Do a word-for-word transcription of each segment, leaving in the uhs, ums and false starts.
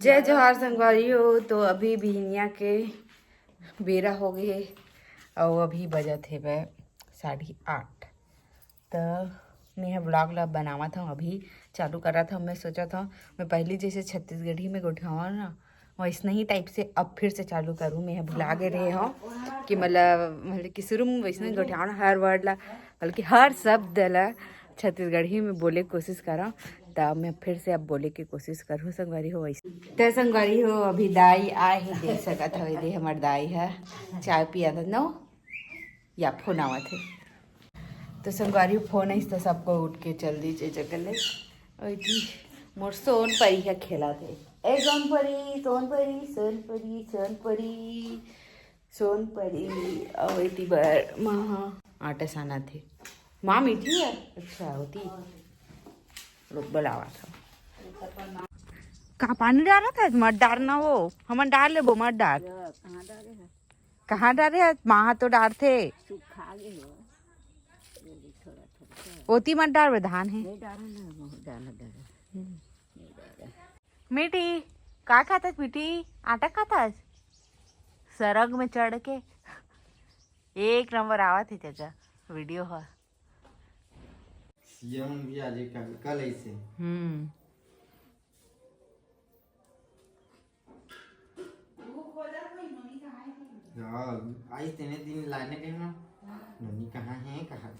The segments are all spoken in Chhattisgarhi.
जय जोहार संगवारी हो। तो अभी बिहनिया के बेरा हो गए हे, अउ अभी बजत हेवय साढ़े आठ। त मैं ह ब्लॉग ला बनावत हूँ, अभी चालू करत हूँ। मैं सोचत हूँ, मैं पहली जैसे छत्तीसगढ़ी में गोठियावं ना, वैसने ही टाइप से अब फिर से चालू करूँ। मैं ह भुला गे रहे हूँ कि मतलब, मतलब कि शुरू में वैसने गोठियावं ना हर वर्ड ला, बल्कि हर शब्द ला छत्तीसगढ़ी में बोले के कोशिश करव। त मैं फिर से अब बोले के कोशिश करूँ संगवारी हो वैसे। त संगवारी हो, अभी दाई आए हे, देख सकत हवे, दे हमर दाई ह चाय पिया था नो, या फोन आवत हे। तो संगवारी हो, फोन आइस त सबको उठ के चल दी जे जगह ले। ओए जी, मोर सोन परी ह खेलत हे। ए सोन परी, सोन परी, सोन परी, सोन परी, सोन परी। अउ एती बर माँ ह आटा सानत हे। माँ मीठी है? अच्छा होती। रुक, बुलावा था। का पानी डालत हस? मत डार ना वो, हमन डार लेबो, मत डार। कहाँ डारे है? कहाँ डारे है? माँ तो डारथे। सुखा गे हो। ये भी थोड़ा थोड़ा। ओती मत डार, वे धान है। नहीं डारा ना, वो डाला डारा। हम्म। नहीं डारा। मीठी, का खात हस मीठी? आटा खात हस? सरग में चढ़ के। एक नंबर आवत हे चाचा, वीडियो ह। सीएम भी आज कल, कल ऐसे। हम्म। हाँ, आइस तेने दिन लाने के ना। नोनी कहाँ है, कहाँ?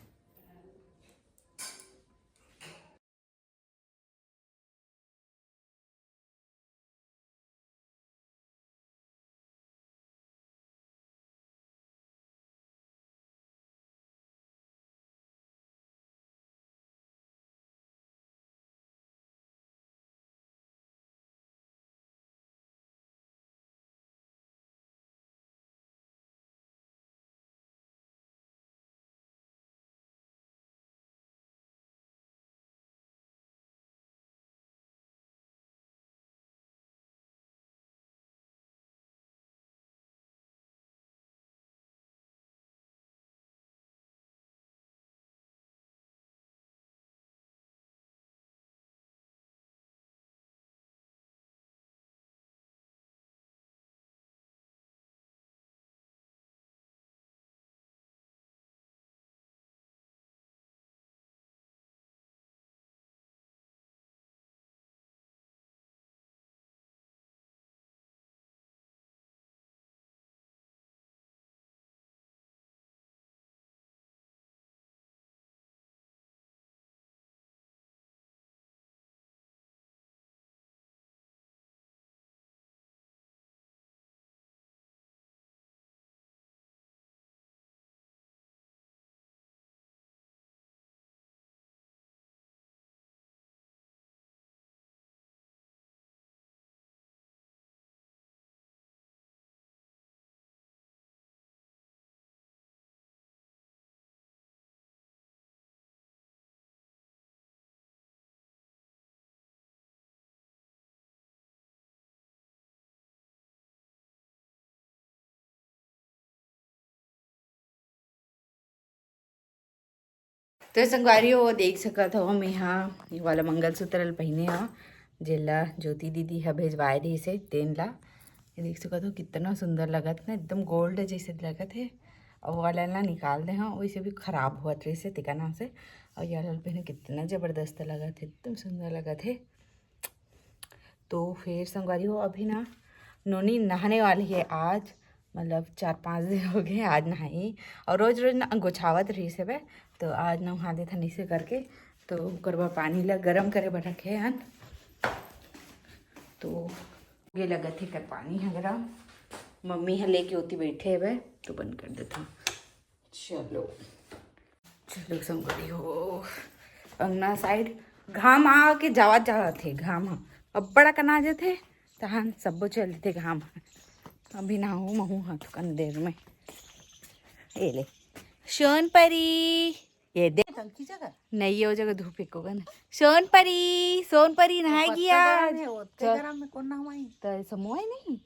तो संगवारी हो, देख सकत हो, मैं हा ये वाला मंगलसूत्र ल पहिने हा, जेला ज्योति दीदी हा भेजवाए रहिस हे, तेन ला। ये देख सकत हो, कितना सुंदर लगत ना, एकदम गोल्ड जैसे लगत हे। अउ वो वाला ला निकाल दे हा, वैसे भी खराब होवत रहिस हे, तेकर नाम से। अउ ये वाला ल पहिने, कितना जबरदस्त लगत हे, एकदम सुंदर लगत हे। तो फिर संगवारी हो, अभी ना नोनी नहाने वाली है आज, मतलब चार पाँच दिन हो गए आज नहाई, और रोज रोज ना गोछावत रहिस हे बे, तो आज नहा देथन इसे करके। तो ओकर बर पानी ला गरम करे बर रखे हन, तो ये लगत हे कर पानी ह गरम, मम्मी ह लेके ओती बैठे हवे, तो बंद कर देथन। चलो, चलो संगवारी हो, अंगना साइड घाम आ के जावत जावत हे, घाम ह अब्बड़ अकन आ जथे, तहन सब्बो चल देथे घाम ह। अभी नहाहूँ महूँ ह थोकन देर में। ये ले, सोन परी, ये दे। टंकी जगह? नहीं, ये वो जगह धूप एको गन। सोन परी, सोन परी नहाएगी पत्ता गरम आज। है, ओतके चल। गरम में कौन नहवाई? तो समोए नहीं?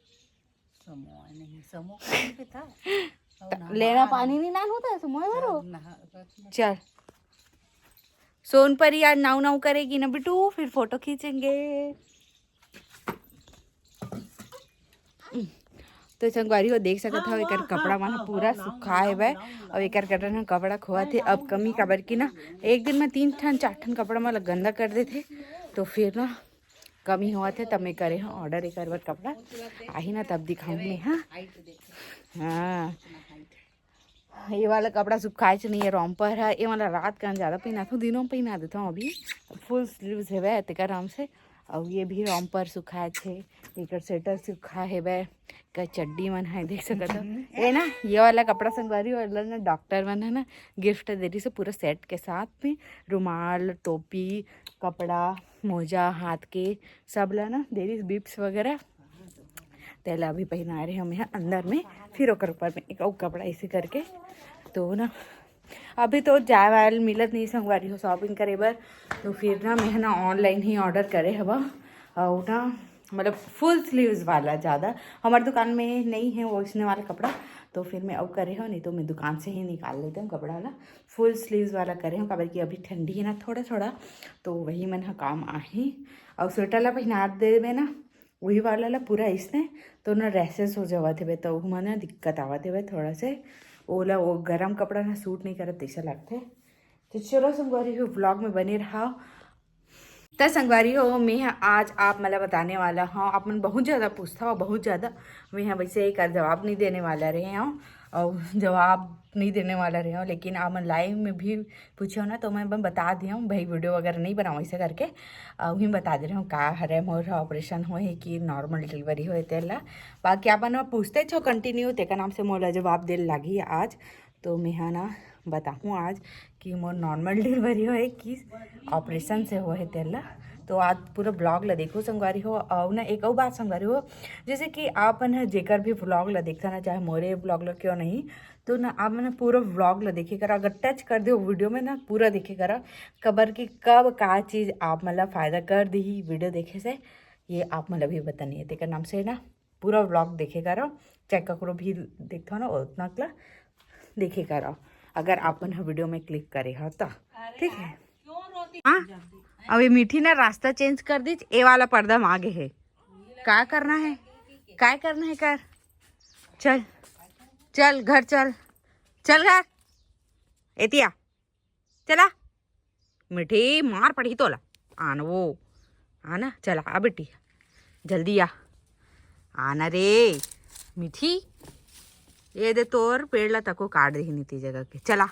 समोए नहीं, समो कहाँ पे था? और नहा लेना पानी नहीं नान होता है, समोए भरो। नहा, रख ले। चल। सोन परी आज नाऊ नाऊ करेगी ना बिटू, फिर फोटो खींचेंगे। तो संगवारी हो, देख सकत हव, एकर कपड़ा मन ह पूरा सुखा हेवय। अउ एकर कटन ह कपड़ा खोवत हे। अब कमी काबर कि ना, एक दिन में तीन ठन चार ठन कपड़ा मन ल गंदा कर देथे, तो फिर ना कमी होवत हे। तब मैं करे हव ऑर्डर एकर बर कपड़ा, आही ना तब दिखाऊँ मैं। हाँ, हाँ, ये वाला कपड़ा सुखायच नहीं है, romper है। ये वाला रात कन ज़्यादा पहिनाथों, दिनों पहिना देथों। अभी फुल स्लीव्स हेवय तेकर नाम से। अउ ये भी romper सुखायच हे, एकर स्वेटर सुखा हेवय, का चड्डी मन है, देख सकत हो। ये ना, ये वाला कपड़ा संगवारी वाला ना डॉक्टर मन है ना गिफ्ट दे रही से पूरा सेट के साथ में, रुमाल, टोपी, कपड़ा, मोजा, हाथ के सब ला ना दे रही, बिप्स वगैरह। तेला अभी पहना रहे हम यहाँ अंदर में, फिर ओकर ऊपर में एक अउ कपड़ा ऐसे करके। तो ना अभी तो जाए वाल मिलत नहीं संगवारी हो शॉपिंग करे बर, तो फिर ना मैं ना ऑनलाइन ही ऑर्डर करे हवा। और ना मतलब फुल स्लीव्स वाला ज़्यादा हमारे दुकान में नहीं है वो इसने वाला कपड़ा, तो फिर मैं अब करे हो, नहीं तो मैं दुकान से ही निकाल लेते हूँ कपड़ा ना। फुल स्लीव्स वाला करे हूँ, काबर कि अभी ठंडी है ना थोड़ा थोड़ा, तो वही मन ह काम आही। और स्वेटर ला पहना देवे ना, वही वाला ला पूरा इसने तो ना रैसेस हो जावत हेबे, तो ओहू म ना दिक्कत आवत हेबे थोड़ा से। ओला वो गरम कपड़ा ना सूट नहीं करत तैसा लगथे। तो चलो संगवारी हो, व्लॉग में बने रहा। त संगवारी हो, मैं ह आज आप मन ला बताने वाला हूँ, आप मन बहुत ज़्यादा पूछता हो, बहुत ज़्यादा। मैं ह वैसे एकर जवाब नहीं देने वाला रहे हूँ और जवाब नहीं देने वाला रहे हूँ, लेकिन आप मन लाइव में भी पूछे हो ना, तो मैं बन बता दिया हूँ भाई, वीडियो वगैरह नहीं बनाऊँ ऐसे करके। अ, वही बता दे रहे हूँ का हरे मोर ऑपरेशन होए कि नॉर्मल डिलीवरी होए तेला। बाकी आप मन पूछते छो कंटिन्यू, तेकर नाम से मोला जवाब दे लागी आज। तो मैं ह ना बताहूँ आज कि मोर नॉर्मल डिलीवरी होए कि ऑपरेशन से होए तेला। तो आज पूरा ब्लॉग ला देखो संगवारी हो। और ना एक और बात संगवारी हो, जैसे कि आप मन ह जेकर भी ब्लॉग ला देखता ना, चाहे मोरे ब्लॉग ला क्यों नहीं, तो ना आप मन पूरा व्लॉग ला देखे करा। अगर टच कर दे वीडियो में ना, पूरा देखे करा, कबर की कब का चीज़ आप मन ला फायदा कर दी वीडियो देखे से, ये आप मन ला भी बतानी है। तेकर नाम से ना पूरा व्लॉग देखे करा, चाहे ककरो भी देखता हो ना उतना ला देखे करा, अगर आप मन ह वीडियो में क्लिक करे हो तो। ठीक है। हाँ, अब ये मीठी ना रास्ता चेंज कर दी, ए वाला पर्दा में आगे है। का करना है, काय करना है कर। चल, चल घर चल, चल घर। एतिया चला, मिठी मार पड़ी तोला। आन वो, आना, चला आ बेटी, जल्दी आ, आना रे मिठी। ये दे तोर पेड़ ला तको काट देही नीति जगह के। चला।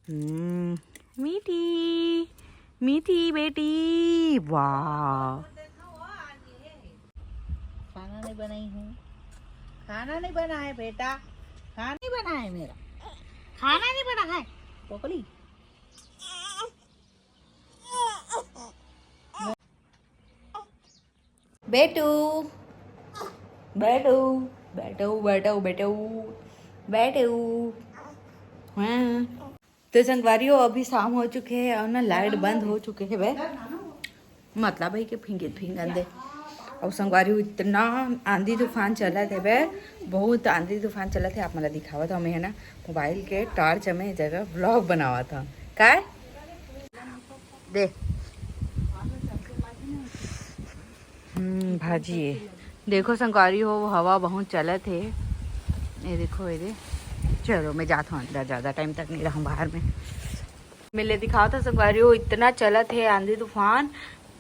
हम्म, मीठी, मीठी बेटी, वाह। खाना नहीं बनाई हूँ, खाना नहीं बना है बेटा, खाना नहीं बना है मेरा, खाना नहीं बना है। पकड़ी। बेटू, बेटू, बेटू, बेटू, बेटू, बेटू। हाँ। तो संगवारी हो, अभी शाम हो चुके हैं और ना लाइट बंद हो चुके हैं बे। मतलब है कि फिंगे फिंगन दे। और संगवारी हो, इतना आंधी तूफान चलत है बे, बहुत आंधी तूफान चलत है। आप मला दिखावत हूँ मैं, है ना, मोबाइल के टॉर्च में जगह व्लॉग बनावत हूँ। काय दे। हम्म, भाजी है। देखो संगवारी हो, हवा बहुत चलत है। ये देखो, ये दे। चलो, मैं जाता हूँ अंदर, ज़्यादा टाइम तक नहीं रहूँ बाहर में। मैं ले दिखावत हूँ संगवारी हो, इतना चलत है आंधी तूफान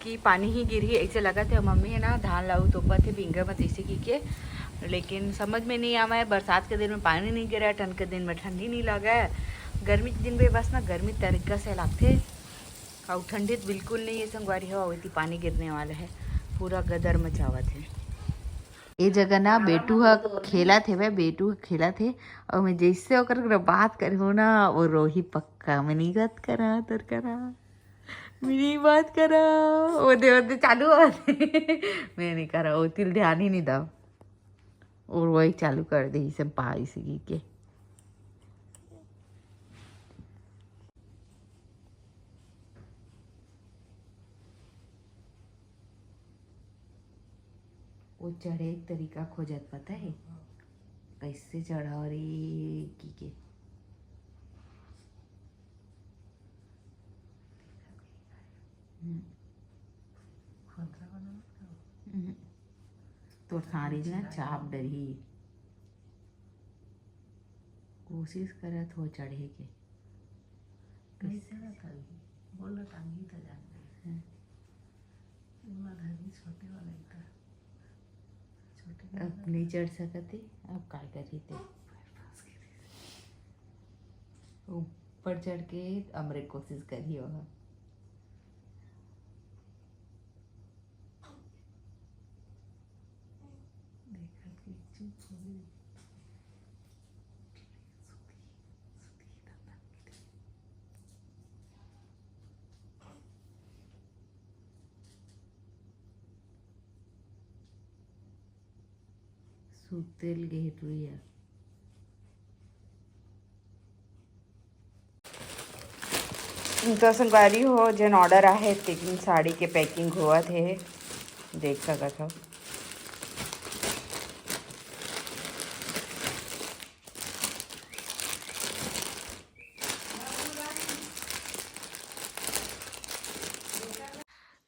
कि पानी ही गिरही ऐसे लगत है। मम्मी है ना, धान लाऊ तोपत है भींगे मत ऐसे की के, लेकिन समझ में नहीं आवा है। बरसात के दिन में पानी नहीं गिरे, ठंड के दिन में ठंडी नहीं लगे। गर्मी के दिन में बस ना गर्मी तरीका से लगथे। अउ ठंडी तो बिल्कुल नहीं है संगवारी हो, अउ एती पानी गिरने वाला है, पूरा गदर मचावत है। ए जगह ना बेटू ह खेलत हेवय, बेटू ह खेलत हे, अउ मैं जैसे ओकर करा बात करे हो ना, वो रोही पक्का। मैं नहीं बात करा तोर करा, मैं नहीं बात करा, वो दे, वो दे चालू हो। मैं नहीं करा, वो तिल ध्यान ही नहीं दाव। और वही चालू कर दे, इसे पाई से की के। वो चढ़े एक तरीका खोजत, पता है कैसे चढ़ाव रे की के। हम्म। हम्म। तोर साड़ी ना चाप डरही। कोशिश करत हो चढ़े के। नहीं चला था अभी। बोल ना टांगी था जान गई। हाँ। वो घर भी छोटे वाला ही था। छोटे वाला अब नहीं चढ़ सकत हे, अब काय करही ते। ऊपर चढ़ के अमरे कोशिश करही वहाँ। देखत के चुप हो गई। सुतेल गे टुइया। तो संगवारी हो, जेन ऑर्डर आहे तेकिन साड़ी के पैकिंग होवत हे, देख सकत हो।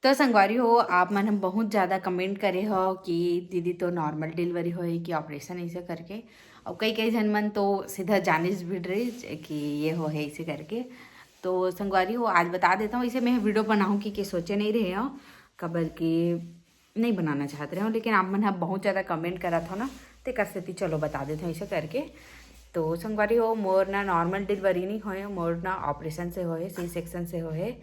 तो संगवारी हो, आप मन हम बहुत ज़्यादा कमेंट करे हो कि दीदी तो नॉर्मल डिलीवरी होए कि ऑपरेशन, ऐसे करके। अब कई कई झन मन तो सीधा जानिस भिड़ रही कि ये हो है ऐसे करके। तो संगवारी हो, आज बता देता हूँ, इसे मैं वीडियो बनाऊँ कि, कि सोचे नहीं रहे हो, काबर कि नहीं बनाना चाहत रहे हो, लेकिन आप मन ह बहुत ज़्यादा कमेंट करत हो ना, तेकर सेती चलो बता देत हूँ ऐसे करके। तो संगवारी हो, मोर ना नॉर्मल डिलीवरी नहीं होए, मोर ना ऑपरेशन से होए, सी सेक्शन से होए।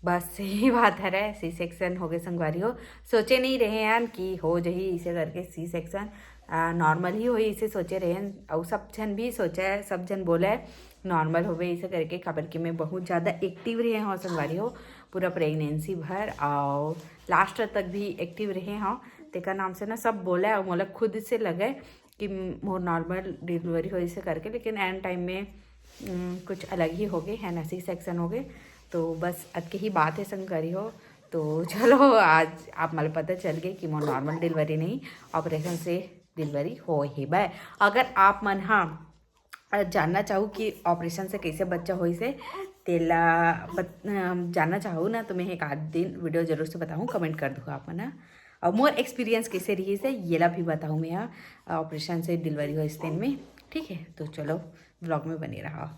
बस यही बात हरे, सी सेक्शन हो गए संगवारी हो। सोचे नहीं रहे हन कि हो जही इसे करके सी सेक्शन, नॉर्मल ही होई इसे सोचे रहे हन। अउ सब झन भी सोचे, सब झन बोले नॉर्मल होवे इसे करके, काबर कि मैं बहुत ज़्यादा एक्टिव रहे हूँ संगवारी हो पूरा प्रेगनेंसी भर, और लास्ट तक भी एक्टिव रहे हूँ। तेकर नाम से ना सब बोले और मोला खुद से लगे कि मोर नॉर्मल डिलीवरी होइसे करके, लेकिन एंड टाइम में उम, कुछ अलग ही हो गए है ना, सी सेक्शन हो गए। तो बस अतके ही बात है संगवारी हो। तो चलो, आज आप मन ल पता चल गए कि मोर नॉर्मल डिलीवरी नहीं, ऑपरेशन से डिलीवरी हो ही बे। अगर आप मन हा अ, जानना चाहू कि ऑपरेशन से कैसे बच्चा होइसे, तेला बत-, अ, जानना चाहू ना, तो मैं एक आध दिन वीडियो जरूर से बताऊँ, कमेंट कर दूँ आप मन ह। और मोर एक्सपीरियंस कैसे रही से, येला भी बताऊँ मैं ह, ऑपरेशन से डिलीवरी होइस तेन में। ठीक है, तो चलो, व्लॉग में बने रहा।